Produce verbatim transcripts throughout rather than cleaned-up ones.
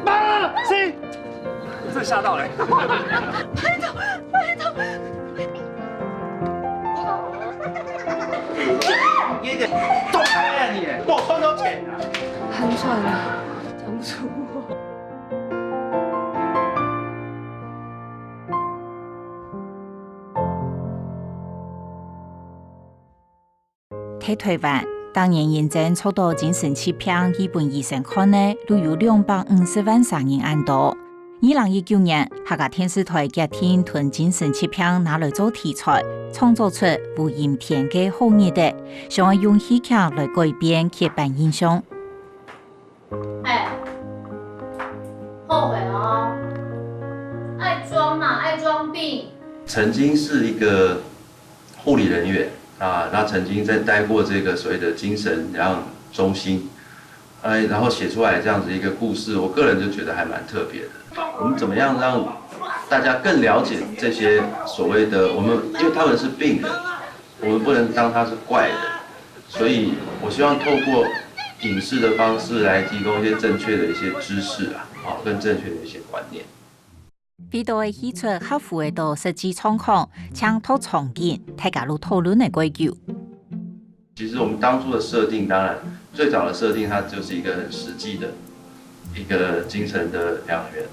妈，谁？我真的吓到了。拜托，拜托。你也走开啊你！我赚到钱啊！很喘啊，讲不出话。 在臺灣，逐年認真著到精神疾病去分醫生看个，都有兩百五十萬儕人恁多。二零一九年，客家電視臺決定同精神疾病拿來做題材，創作出無影片个好日仔，想愛用戲劇來改變刻板印象。 哎，後悔了哦。愛裝嘛，愛裝病。曾经是一个护理人员啊，那曾经在待过这个所谓的精神疗养中心，哎，然后写出来这样子一个故事，我个人就觉得还蛮特别的。我们怎么样让大家更了解这些所谓的我们，因为他们是病人，我们不能当他是怪人，所以我希望透过影视的方式来提供一些正确的一些知识啊，好，更正确的一些观念。為到个戲出合乎个到實際狀況，請讀場景，大家都討論个蓋久。其实我们当初的设定，当然最早的设定，它就是一个很实际的一个精神的疗养院。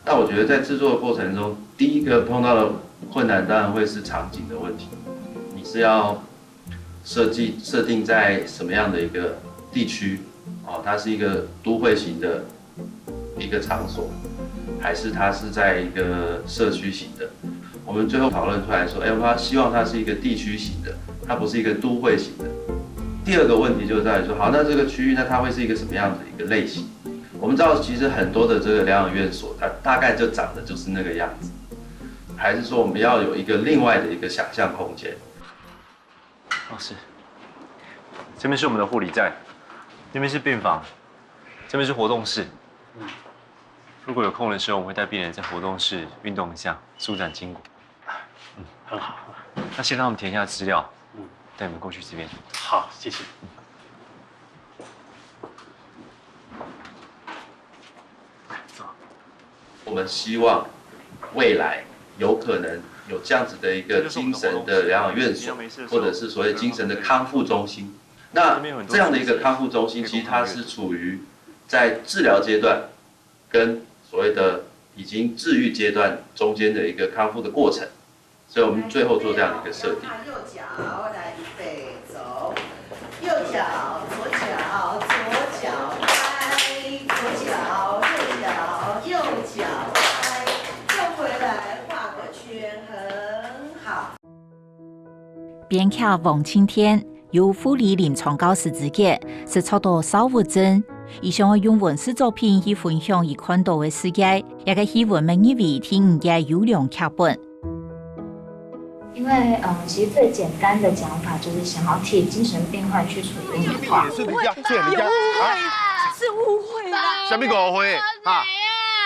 那我觉得在制作的过程中，第一个碰到的困难，当然会是场景的问题。你是要设计设定在什么样的一个地区？哦，它是一个都会型的一个场所，还是它是在一个社区型的？我们最后讨论出来说，哎，我们希望它是一个地区型的，它不是一个都会型的。第二个问题就在于说，好，那这个区域呢，它会是一个什么样的一个类型？我们知道，其实很多的这个疗养院所，它大概就长得就是那个样子，还是说我们要有一个另外的一个想象空间？老师，这边是我们的护理站，那边是病房，这边是活动室。如果有空的时候，我们会带病人在活动室运动一下，舒展筋骨。很好。那先让他们填一下资料，嗯，带你们过去这边。好，谢谢。走。我们希望未来有可能有这样子的一个精神的疗养院所，或者是所谓精神的康复中心。那这样的一个康复中心，其实它是处于在治疗阶段跟所谓的已经治愈阶段中间的一个康复的过程。 所以我们最后做这样的一个设定。右脚来，预备，走。右脚，左脚，左脚，开，左脚，右脚，右脚，开，又回来，画个圈，很好。编劇黃青天有護理臨床教師資格，識著到邵武鎮，佢想愛用文字作品去分享佢看到个世界。這个戲文乜入圍第五屆優良劇本。 因为，嗯，其实最简单的讲法就是想要替精神病患去除污名化。是人家，是人家啊！是误会啦。什么误会啊？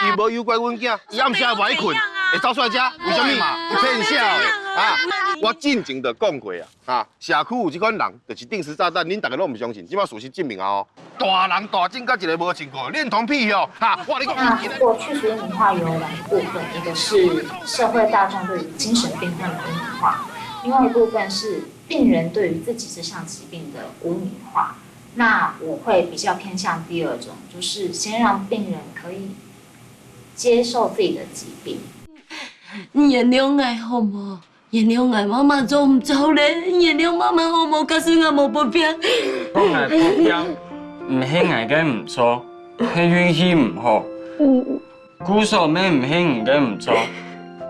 伊无有关阮囝，伊暗时也无爱困，会走出来遮，为什么？伊骗笑的啊！我进前就讲过啊，啊，社区有这款人，就是定时炸弹，恁大家拢毋相信，即马事实证明啊哦。 大人大种甲一个无穿过，恋童癖哦，哈！我跟你讲，那不过去除污名化有两个部分，一个是社会大众对于精神病患的污名化，另外一部分是病人对于自己这项疾病的污名化。那我会比较偏向第二种，就是先让病人可以接受自己的疾病。你原谅我好无？ 原谅我，妈妈做毋做咧？原谅妈妈好無？假使我無發病，講𠊎發病，毋係𠊎个毋著，係運氣毋好。故所乜毋係你个毋著，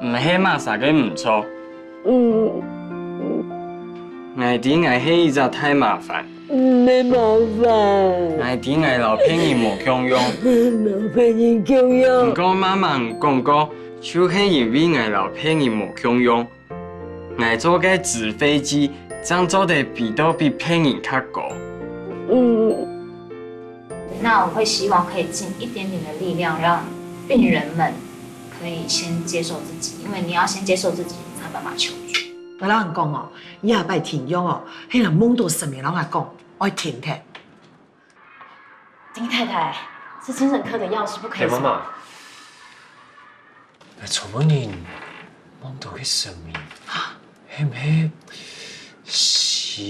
毋係麼儕个毋著。𠊎知𠊎係一隻大麻煩。毋係麻煩。𠊎知𠊎摎別人無共樣。摎別人共樣。毋過媽媽你講過，就係因為𠊎摎別人無共樣， 𠊎做个紙飛機，正做得飛到比別人較高。嗯。那我会希望可以尽一点点的力量，让病人们可以先接受自己，因为你要先接受自己，你才有办法求助。我老人讲哦，你下擺停藥哦，迄人摸到什么人来讲，愛停停。丁太太，这精神科的药是不可以。哎，妈妈，昨晡日梦到个神明，係毋係是？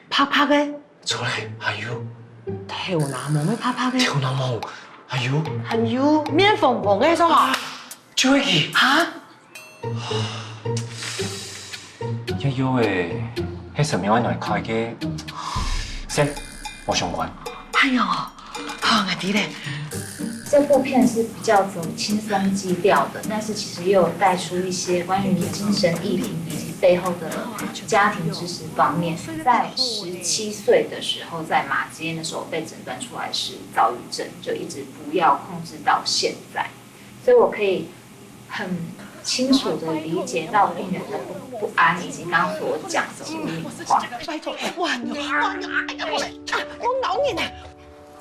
白白个。錯咧，還有。頭那毛个白白个。頭那毛，還有。還有面紅紅个是吧？就係佢。啊？ 也有誒，係神廟愛來開个，先，無相關。哎喲，好，𠊎知咧。这部片是比较走轻松基调的，但是其实又有带出一些关于精神议题以及背后的家庭支持方面。在十七岁的时候，在马街那时候被诊断出来是躁郁症，就一直服药控制到现在。所以我可以很清楚的理解到病人的不不安，以及刚刚所讲的无名化。拜託，我，我，我咬你呢。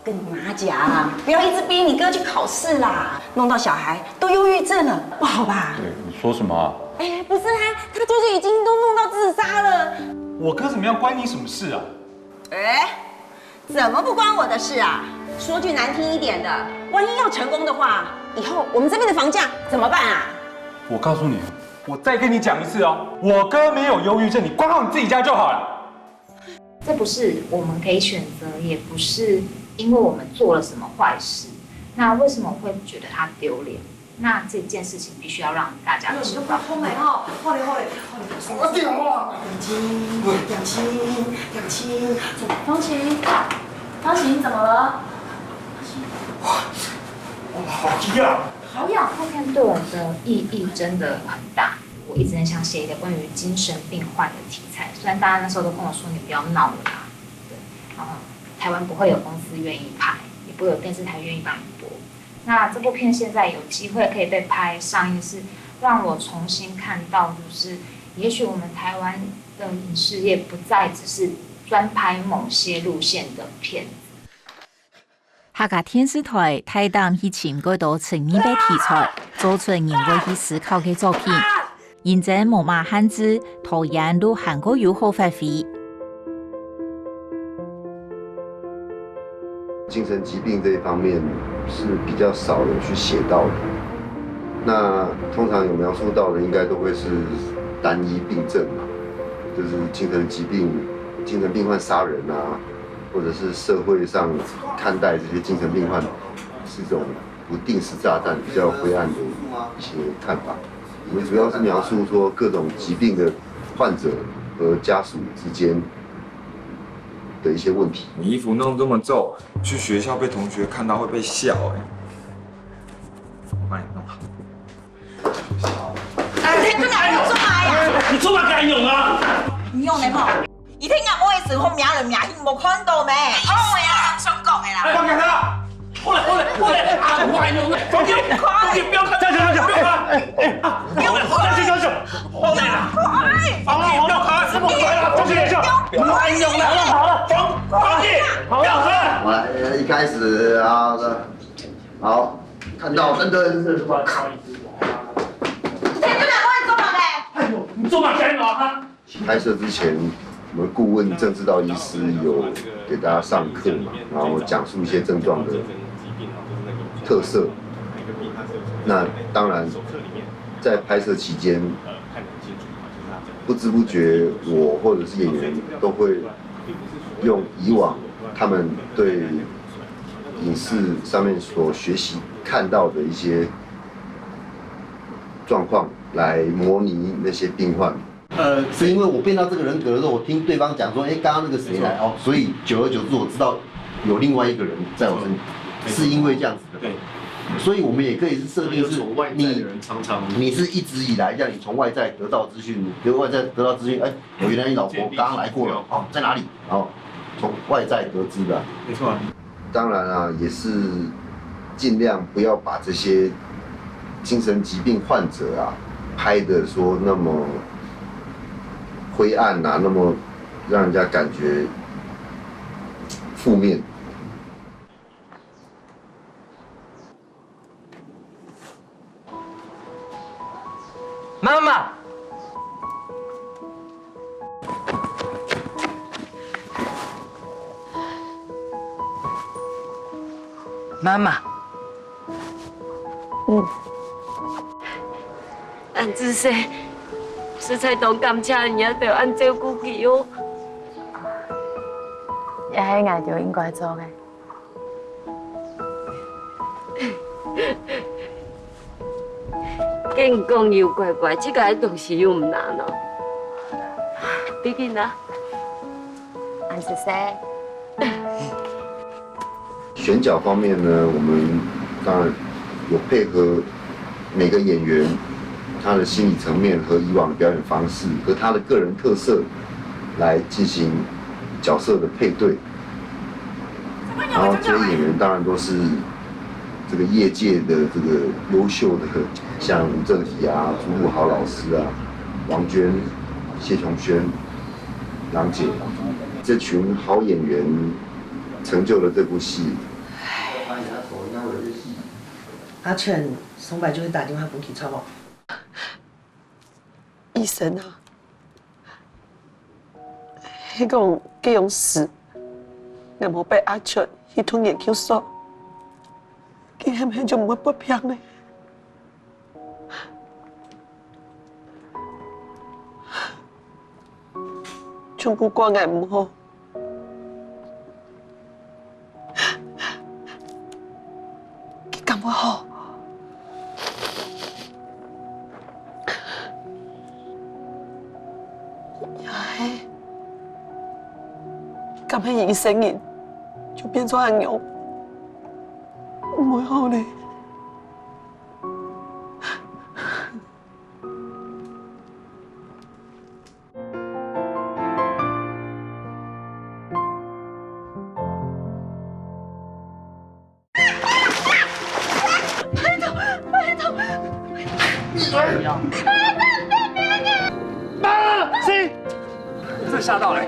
跟你妈讲，不要一直逼你哥去考试啦，弄到小孩都忧郁症了，不好吧？对，你说什么啊？哎，不是啊，他就是已经都弄到自杀了。我哥怎么样，关你什么事啊？哎，怎么不关我的事啊？说句难听一点的，万一要成功的话，以后我们这边的房价怎么办啊？我告诉你，我再跟你讲一次哦，我哥没有忧郁症，你管好你自己家就好了。这不是我们可以选择，也不是因为我们做了什么坏事。那为什么会觉得他丢脸？那这件事情必须要让大家知道。好嘞，好嘞，好嘞，好嘞。我电话。点心，点心，点心。方晴，方晴，怎么了？我好急啊！好呀，这部片对我的意义真的很大。我一直很想写一个关于精神病患的题材，虽然大家那时候都跟我说你不要闹了啦，对，然后台湾不会有公司愿意拍，也不会有电视台愿意帮你播。那这部片现在有机会可以被拍上映，是让我重新看到，就是也许我们台湾的影视业不再只是专拍某些路线的片子。 客家電視台大膽去尋過多層面个題材，做出人會去思考个作品，認真無麼限制，導演都還過有好發揮。精神疾病这一方面是比较少有去写到的。那通常有描述到的，应该都会是单一病症嘛，就是精神疾病、精神病患杀人啊，或者是社会上看待这些精神病患是一种不定时炸弹、比较灰暗的一些看法。我们主要是描述说各种疾病的患者和家属之间的一些问题。你衣服弄这么皱，去学校被同学看到会被笑哎。我帮你弄好。哎，你做啥呀？你做啥敢用啊？你用的嘛？你听人家的时候，瞄来瞄去，没看到没？哦，我要上讲的啦。哎，放开他！过来，过来，过来！啊，我还用呢！放开，放开，不要看，站住，站住！不要看！哎，哎，哎，啊，不要看！站住，站住！放开啦！放开，不要看！师傅，来了，站住，站住！我还用呢！好了，好了，放，放开！好了，好了。我来，一开始啊，好，看到噔噔，这是不好意思。你天天在外面做什么？哎呦，你做嘛干嘛哈？ 拍摄之前，我们顾问郑志道医师有给大家上课嘛，然后讲述一些症状的特色。那当然，在拍摄期间，不知不觉我或者是演员都会用以往他们对影视上面所学习看到的一些状况来模拟那些病患。 呃，是因为我变到这个人格的时候，我听对方讲说，哎，刚刚那个谁来哦，所以久而久之我知道有另外一个人在我身边，是因为这样子的。对，所以我们也可以是设定是你，你是一直以来让你从外在得到资讯，由外在得到资讯，哎，我原来你老婆刚刚来过了哦，在哪里？然后从外在得知的。没错。 当然啊，也是尽量不要把这些精神疾病患者啊拍得说那么灰暗啊，那么让人家感觉负面。妈妈。妈妈，嗯，恁仔細，實在當感謝你兜恁照顧佢哦。這係𠊎兜應該做个。 跟你講，又乖乖，這個東西又毋難哦。比比呢？恁仔細。選角方面呢，我們當然有配合每個演員他的心理層面和以往的表演方式，和他的個人特色來進行角色的配對。然後這些演員當然都是這個業界的這個優秀的，像吳正廷啊、朱陸豪老師啊、王娟、謝瓊軒、郎姐，這群好演員成就了這部戲。阿全上擺就會打電話分佢，著無？醫生啊， 係講該央時，𠊎無帶阿全去讀研究所，佢係毋係就毋會發病呢？全部怪𠊎毋好。 佢敢會好？也係，敢係一生人就變做恁樣，毋會好呢？ 拜託，拜託！媽，誰？這嚇到了。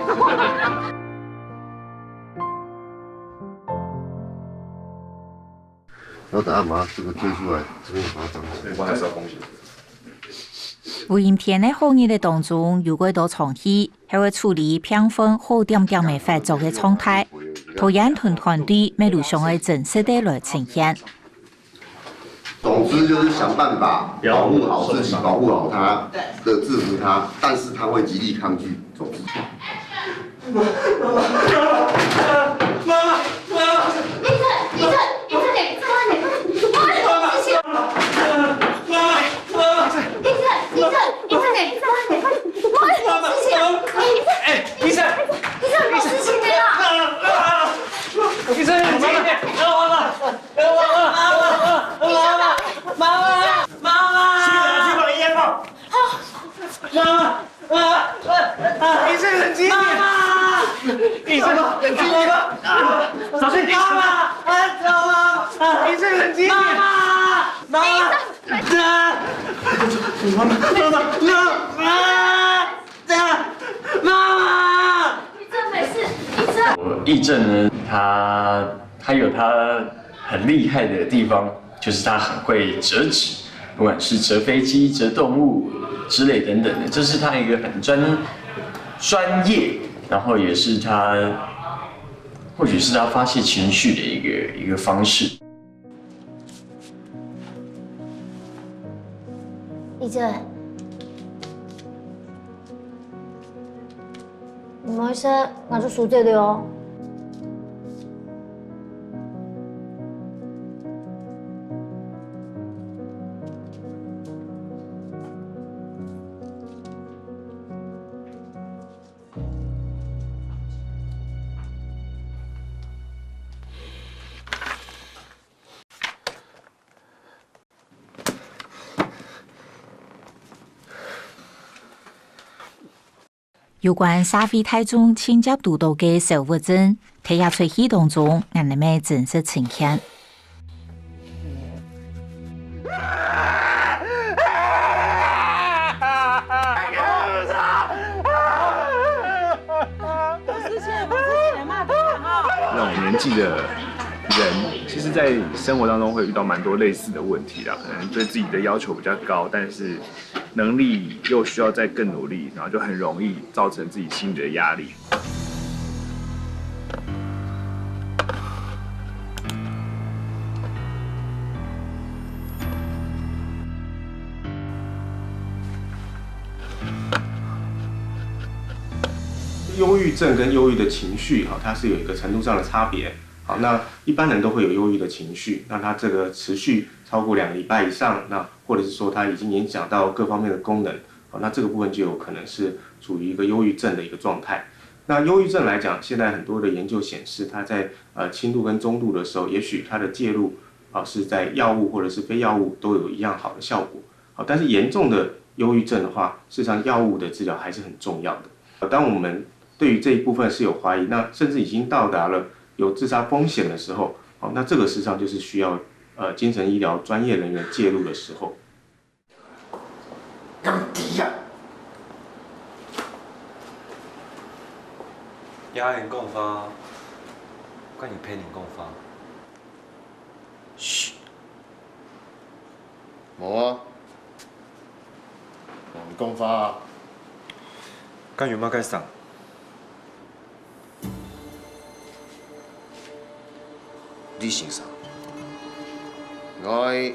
然後等下把它這個推出來，這邊把它裝起來。我還是要封起來。 無音天个好日仔當中，有幾多場戲，係會處理評分好點點个發作个狀態。導演同團隊乜都想愛真實个來呈現。總之就是想辦法保護好自己，保護好他的，制服他，但是他會極力抗拒。總之，媽媽，媽媽，媽媽，媽媽。 醫生，醫生，醫生，快點，快點，快點！媽媽，媽媽，哎，醫生，醫生，有事情沒有？醫生，你慢點，媽媽，媽媽，媽媽，媽媽，媽媽，媽媽，去把，去把煙放。好。媽媽，媽媽，啊，啊，啊，医生，冷静一點。媽媽，醫生，冷静一點。啊，小心，媽媽，啊，媽媽，啊，醫生，冷静一點。媽媽，媽媽。 啊！媽媽，媽媽，媽媽，啊！媽媽！醫生沒事，醫生。翊政呢，他他有他很厲害的地方，就是他很會折紙，不管是折飛機、折動物之類等等的，這是他一個很專專業，然後也是他或許是他發洩情緒的一個一個方式。 翊政，毋好意思，𠊎就輸忒了哦。有關社會大眾盡接堵著个小物證，在這齣戲當中，𠊎等乜真實呈現。 那種年紀的人，其實在生活當中會遇到蠻多類似的問題啦，可能對自己的要求比較高，但是能力又需要再更努力，然後就很容易造成自己心理的壓力。忧郁症跟忧郁的情绪，哈，它是有一个程度上的差别。好，那一般人都会有忧郁的情绪，那它这个持续超过两个礼拜以上，那或者是说它已经影响到各方面的功能，好，那这个部分就有可能是处于一个忧郁症的一个状态。那忧郁症来讲，现在很多的研究显示，它在呃轻度跟中度的时候，也许它的介入啊、呃是在药物或者是非药物都有一样好的效果。好，但是严重的忧郁症的话，事实上药物的治疗还是很重要的。呃当我们对于这一部分是有怀疑，那甚至已经到达了有自杀风险的时候，好，那这个事实上就是需要呃精神医疗专业人员介入的时候。敢知啊？聽人講話，敢有騙人講話？噓，無啊，無人講話啊。敢有麼个事？李先生，𠊎愛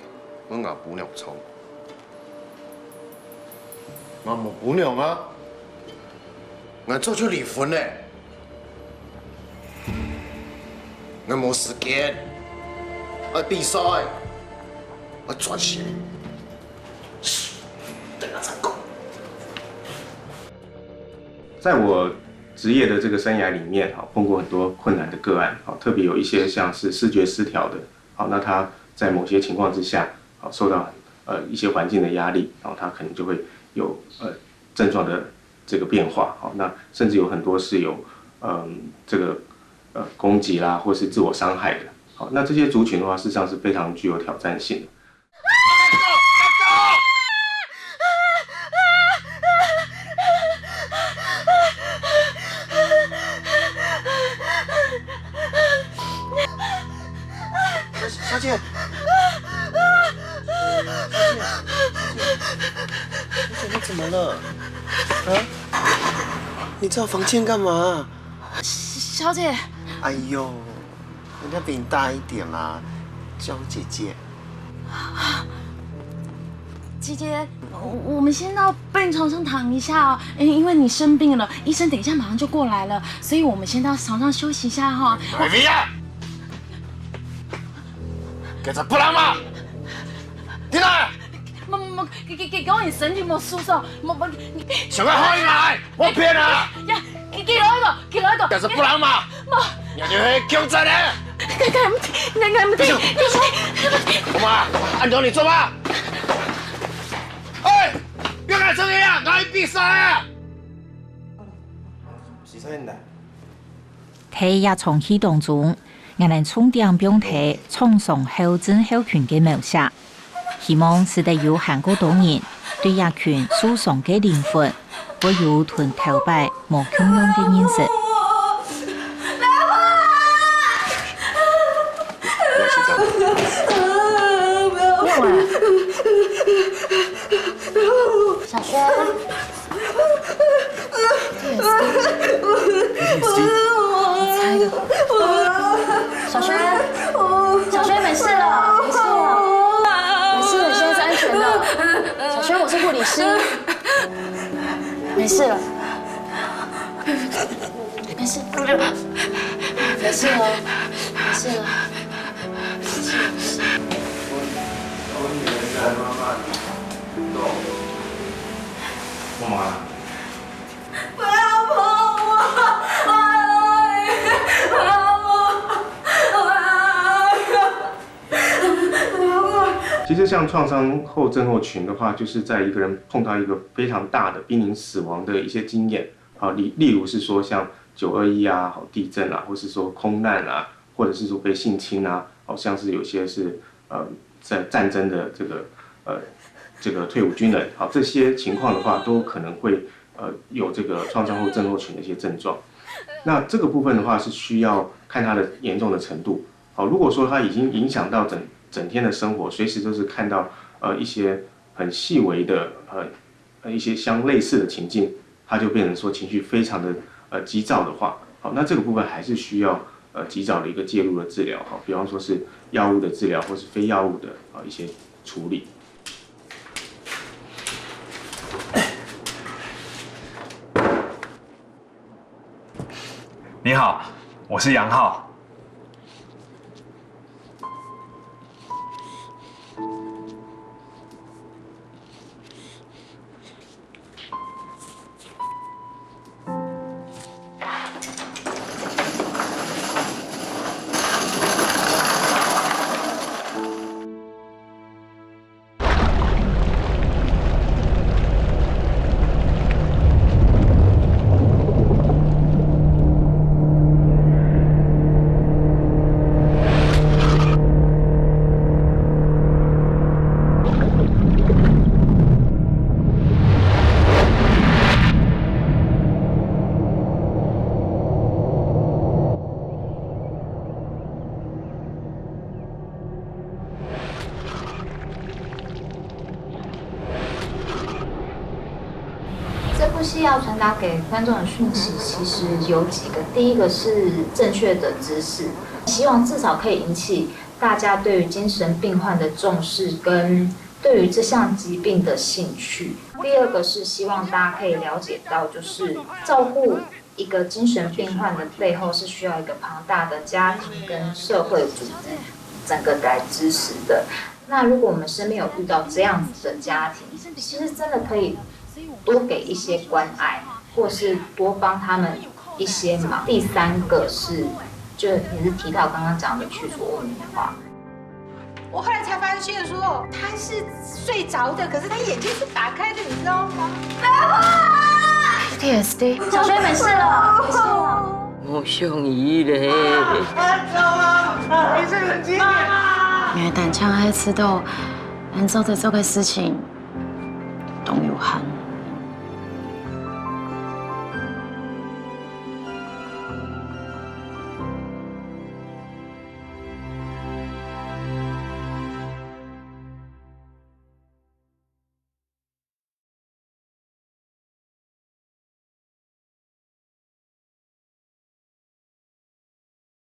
問吾餔娘創。𠊎無餔娘啊！𠊎早就離婚了。𠊎無時間，愛比賽，愛賺錢。等下再講。在我职业的这个生涯里面，哈，碰过很多困难的个案，好，特别有一些像是视觉失调的，好，那他在某些情况之下，好，受到呃一些环境的压力，然后他可能就会有呃症状的这个变化，好，那甚至有很多是有嗯这个呃攻击啦，或是自我伤害的，好，那这些族群的话，事实上是非常具有挑战性的。小姐，小姐，你怎么了？啊？你在我房间干嘛？小姐，哎呦，人家比你大一点啦，叫我姐姐。姐姐，我们先到病床上躺一下哦，因为你生病了，医生等一下马上就过来了，所以我们先到床上休息一下哈。哎呀！给他不让吗？进来！莫莫，给给给给我你神经莫舒爽，莫莫，想要好你来，我骗啊！呀，给给我一个，给我一个，给他不让吗？莫，你就是共产的！给给给给给，我妈，按照你做吧。哎，不要敢生气啊，拿一比三啊！洗手间的。在这场戏当中，𠊎等重点放在创伤后症候群个描写，希望使得有還過多人對這群受傷个靈魂，會有同頭擺無共樣个認識。小雪，小雪，小雪，没事了，没事了，没事了，现在是安全的。小雪，我是护理师，没事了，没事，没事了，没事了。我妈。 不要碰我！其实像创伤后症候群的话，就是在一个人碰到一个非常大的濒临死亡的一些经验，好，例例如是说像九二一啊，好地震啊，或是说空难啊，或者是说被性侵啊，好像是有些是呃在战争的这个呃这个退伍军人，好，这些情况的话，都可能会呃有这个创伤后症候群的一些症状。那这个部分的话是需要看它的严重的程度。好，如果说它已经影响到整整天的生活，随时都是看到呃一些很细微的呃呃一些相类似的情境，它就变成说情绪非常的呃急躁的话，好，那这个部分还是需要呃及早的一个介入的治疗，好，比方说是药物的治疗，或是非药物的啊一些处理。你好，我是杨浩。这部戏要传达给观众的讯息，其实有几个。第一个是正确的知识，希望至少可以引起大家对于精神病患的重视，跟对于这项疾病的兴趣。第二个是希望大家可以了解到，就是照顾一个精神病患的背后，是需要一个庞大的家庭跟社会组织整个来支持的。那如果我们身边有遇到这样子的家庭，其实真的可以多给一些关爱，或是多帮他们一些忙。第三个是，就也是提到刚刚讲的去除污名化。我后来才发现说，他是睡着的，可是他眼睛是打开的，你知道吗？P T S D，小学没事了，没事了。我想伊咧。原來單淨係知道，恁做得做个事情，都有限。